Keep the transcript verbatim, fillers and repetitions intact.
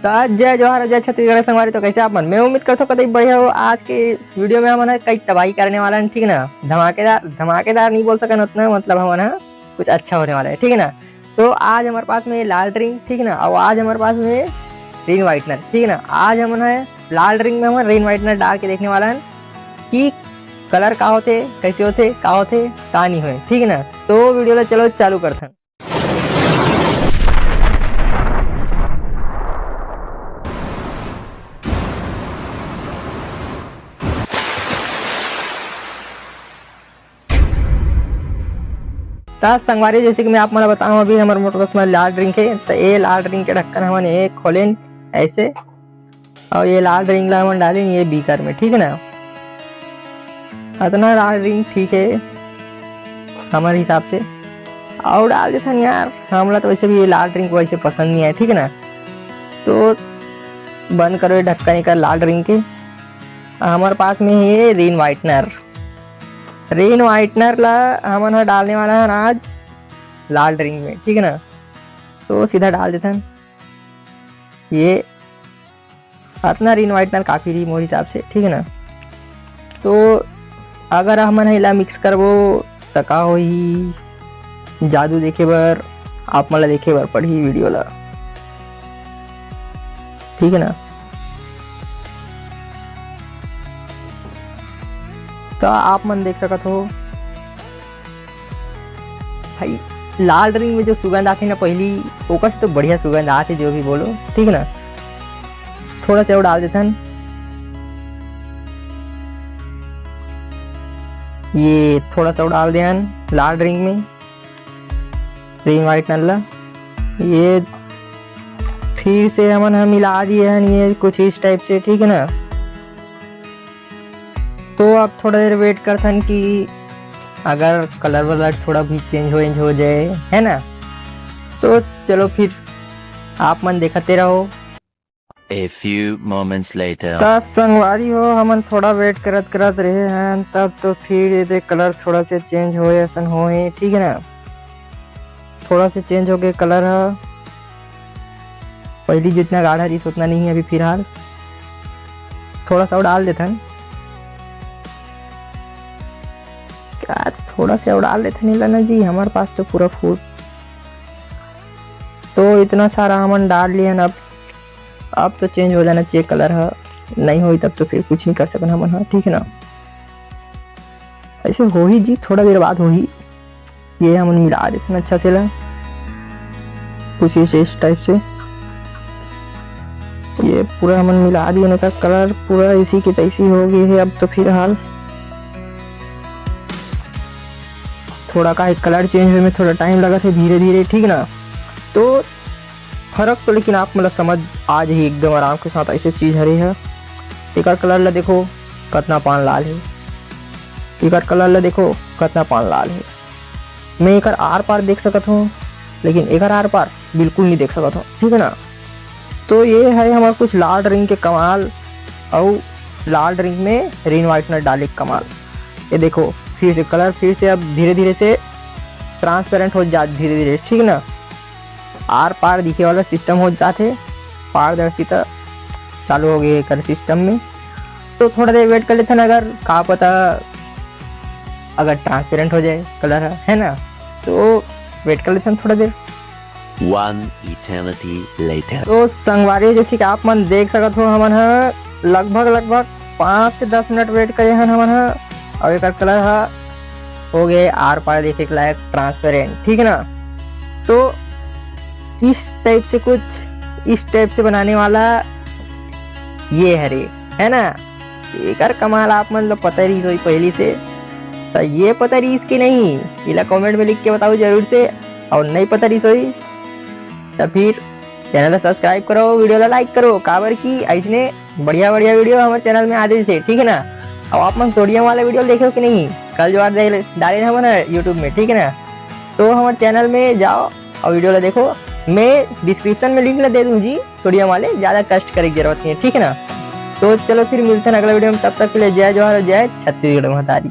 तो आज जय जोहार, जय छत्तीसगढ़ संगवारी। तो कैसे आप मन? मैं उम्मीद करता हूँ कतई बढ़िया हो। आज के वीडियो में हमन ह कई तबाही करने वाला है, ठीक ना? धमाकेदार, धमाकेदार नहीं बोल सकन उतना, मतलब हमन ह कुछ अच्छा होने वाला है, ठीक है ना? तो आज हमारे पास में लाल रिंग, ठीक है ना, और आज हमारे पास में रिंग वाइटनर, ठीक है ना। आज हमन ह लाल रिंग में हमन रिंग वाइटनर डाल के देखने वाला है कि कलर का होथे, कैसे होथे, का होथे, का नहीं होए, ठीक है ना। तो वीडियो ला चलो चालू करथन। त संगवारी, जैसे कि मैं आप मन ल बताऊं, अभी हमर मोर पास में लाल रिंग हे, त ये लाल रिंग के ढक्कन हमन ये खोलेन ऐसे, और ये लाल रिंग ला हमन डालेन ये बीकर में, ठीक है ना। अतना लाल रिंग ठीक है हमर हिसाब से, और डाल देथन यार, हमला तो वैसे भी ये लाल रिंग वैसे पसंद नहीं आए, ठीक है ना। तो बंद करो ये ढक्कन एकर लाल रिंग के। हमर पास में हे रिंग वाइटनर, रिंग वाइटनर ला हमन ह डालने वाला हन आज लाल रिंग में, ठीक है ना। तो सीधा डाल देथन, ये अतना रिंग वाइटनर काफी रही मोर हिसाब से, ठीक है ना। तो अगर हमन ह एला मिक्स करबो त का होही, जादू देखे बर आप मन ला देखे बर पड़ही वीडियो ला, ठीक है ना। तो आप मन देख सकत हो भाई, लाल रिंग में जो सुगंध आथे ना पहली, ओकर से तो बढ़िया सुगंध आथे, जो भी बोलो, ठीक है ना। थोड़ा सा और डाल देथन, ये थोड़ा सा और डाल देहन लाल रिंग में, रिंग वाइटनर ला। ये फिर से हमन ह मिला दिए हन ये कुछ इस टाइप से, ठीक है ना। तो अब थोड़ा देर वेट करथन कि अगर कलर वलर थोड़ा भी चेंज हो, चेंज हो जाए, है ना। तो चलो फिर आप मन देखते रहो। A few moments later. त संगवारी हो, हमन थोड़ा वेट करत करत रहे हन, तब तो फिर ये देख कलर थोड़ा से चेंज होए असन होए, ठीक है ना। थोड़ा से चेंज हो गए कलर ह, पहली जितना गाढ़ा रहीस उतना नहीं है अभी फिलहाल। थोड़ा सा और डाल देथन, क्या थोड़ा सा और डाल देथन, एला ना जी, हमारे पास तो पूरा फूल। तो इतना सारा हमन डाल लियन, अब अब तो चेंज हो जाना चाहिए कलर ह, नहीं होई तब तो फिर कुछ नहीं कर सकन हमन ह, ठीक है ना। ऐसे होही जी, थोड़ा देर बाद होही। ये हमन मिला देथन अच्छा से ला, कुछ इस, इस टाइप से। ये पूरा हमन मिला दिए ना, कलर पूरा इसी की तैसी हो गई है। अब तो फिलहाल थोड़ा का कलर चेंज होए में थोड़ा टाइम लगत है धीरे धीरे, ठीक ना। तो फर्क तो लेकिन आप मतलब समझ आ जाही एकदम आराम के साथ, ऐसे चीज हरे है। एकर कलर ला देखो कतना पान लाल है, एकर कलर ला देखो कतना पान लाल है। मैं एकर आर पार देख सकत हूँ, लेकिन एकर आर पार बिल्कुल नहीं देख सकत हूँ, ठीक है ना। तो ये है हमारे कुछ लाल रिंग के कमाल, और लाल रिंग में रिंग वाइटनर डाले के कमाल। ये देखो फिर से कलर फिर से अब धीरे धीरे से ट्रांसपेरेंट हो जात धीरे धीरे, ठीक ना। आर पार दिखे वाला सिस्टम हो जात है, पारदर्शिता चालू हो गई है एकर सिस्टम में। तो थोड़ा देर वेट कर लेथन, अगर का पता अगर ट्रांसपेरेंट हो जाए कलर है, है ना। तो वेट कर लेथन थोड़ा देर। One eternity later. तो संगवारी, जैसे कि आप मन देख सकत हो, हमन ह लगभग लगभग पाँच से दस मिनट वेट करे हन हमन ह, और एकर कलर ह हो गए आर पार देखे के लायक ट्रांसपेरेंट, ठीक है ना। तो इस टाइप से कुछ इस टाइप से बनाने वाला ये हरे, है ना। एकर कमाल आप मन ला पता रहीस होही पहली से, तो ये पता रहीस कि नहीं, इला कमेंट में लिख के बताओ जरूर से। और नहीं पता रहीस होही तो फिर चैनल ला सब्सक्राइब करो, वीडियो ला लाइक करो, काबर कि ऐसने बढ़िया बढ़िया वीडियो हमारे चैनल में आते थे, ठीक है ना। अब आप मन सोडियम वाला वीडियो देखे हो कि नहीं, कल जो आज डाले हमन यूट्यूब में, ठीक है ना। तो हमारे चैनल में जाओ और वीडियो ला देखो, मैं डिस्क्रिप्शन में लिंक ला दे दूँ जी। सोडियम वाले ज्यादा कष्ट करे की जरूरत नहीं है, ठीक है ना। तो चलो फिर मिलते हैं अगला वीडियो में, तब तक के लिए जय जोहार और जय छत्तीसगढ़ महतारी।